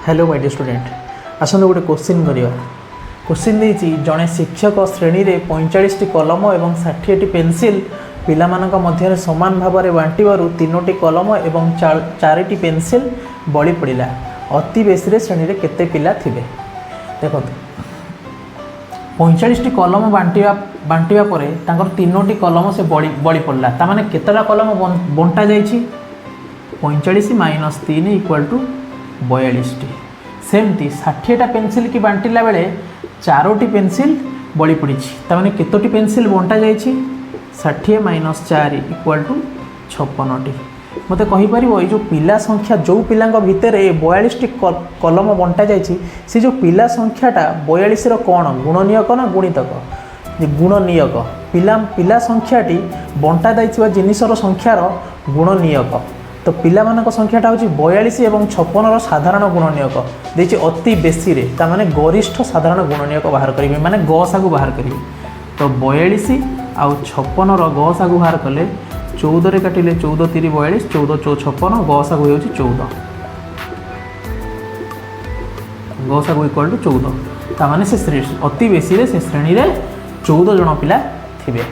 Hello my dear student, ଆସନ୍ତୁ ଗୋଟେ question କରିବା। କୋଶ୍ଚିନ୍ ଦେଇଛି, ଜଣେ ଶିକ୍ଷକ ଶ୍ରେଣୀରେ 45ଟି କଲମ ଏବଂ 60ଟି ପେନସିଲ୍ ପିଲାମାନଙ୍କ ମଧ୍ୟରେ ସମାନ ଭାବରେ ବାଣ୍ଟିବାରୁ ତିନୋଟି କଲମ ଏବଂ ଚାରିଟି ପେନସିଲ୍ ବଳି ପଡ଼ିଲା। ଅତି ବେଶୀରେ ଶ୍ରେଣୀରେ କେତେ ପିଲା ଥିବେ? ଦେଖନ୍ତୁ, 45ଟି କଲମ ବାଣ୍ଟିବା ପରେ ତାଙ୍କର ତିନୋଟି କଲମ ସେ ବଳି ପଡ଼ିଲା। ତାମାନେ କେତେଟା କଲମ ବଣ୍ଟା ଯାଇଛି? 45 ମାଇନସ୍ 3 ଇକ୍ୱାଲ୍ ଟୁ 42ଟି। ସେମିତି 60ଟା ପେନସିଲ୍ କି ବାଣ୍ଟିଲା ବେଳେ ଚାରୋଟି ପେନସିଲ୍ ବଳି ପଡ଼ିଛି। ତାମାନେ କେତୋଟି ପେନସିଲ୍ ବଣ୍ଟା ଯାଇଛି? 60 ମାଇନସ୍ 4 ଇକ୍ୱାଲ୍ ଟୁ 56ଟି। ମୋତେ କହିପାରିବ, ଏଇ ଯେଉଁ ପିଲା ସଂଖ୍ୟା, ଯେଉଁ ପିଲାଙ୍କ ଭିତରେ ଏ 42ଟି କଲମ ବଣ୍ଟା ଯାଇଛି, ସେ ଯେଉଁ ପିଲା ସଂଖ୍ୟାଟା 42ର କ'ଣ ଗୁଣନୀୟକ ନା ଗୁଣିତକ? ଯେ ଗୁଣନୀୟକ। ପିଲା ସଂଖ୍ୟାଟି ବଣ୍ଟା ଯାଇଥିବା ଜିନିଷର ସଂଖ୍ୟାର ଗୁଣନୀୟକ। ତ ପିଲାମାନଙ୍କ ସଂଖ୍ୟାଟା ହେଉଛି 42 ଏବଂ 56ର ସାଧାରଣ ଗୁଣନୀୟକ। ଦେଇଛି ଅତି ବେଶୀରେ, ତାମାନେ ଗରିଷ୍ଠ ସାଧାରଣ ଗୁଣନୀୟକ ବାହାର କରିବେ, ମାନେ ଗସାଗୁ ବାହାର କରିବେ। ତ 42 ଆଉ 56ର ଗସାଗୁ ବାହାର କଲେ, 14ରେ କାଟିଲେ 14 ତିରି 42, 14 ଚଉ 56, ଗସାଗୁ ହେଉଛି 14। ଗସାଗୁ ଇକ୍ୱାଲ୍ ଟୁ 14। ତାମାନେ ସେ ଅତି ବେଶୀରେ ସେ ଶ୍ରେଣୀରେ 14 ଜଣ ପିଲା ଥିବେ।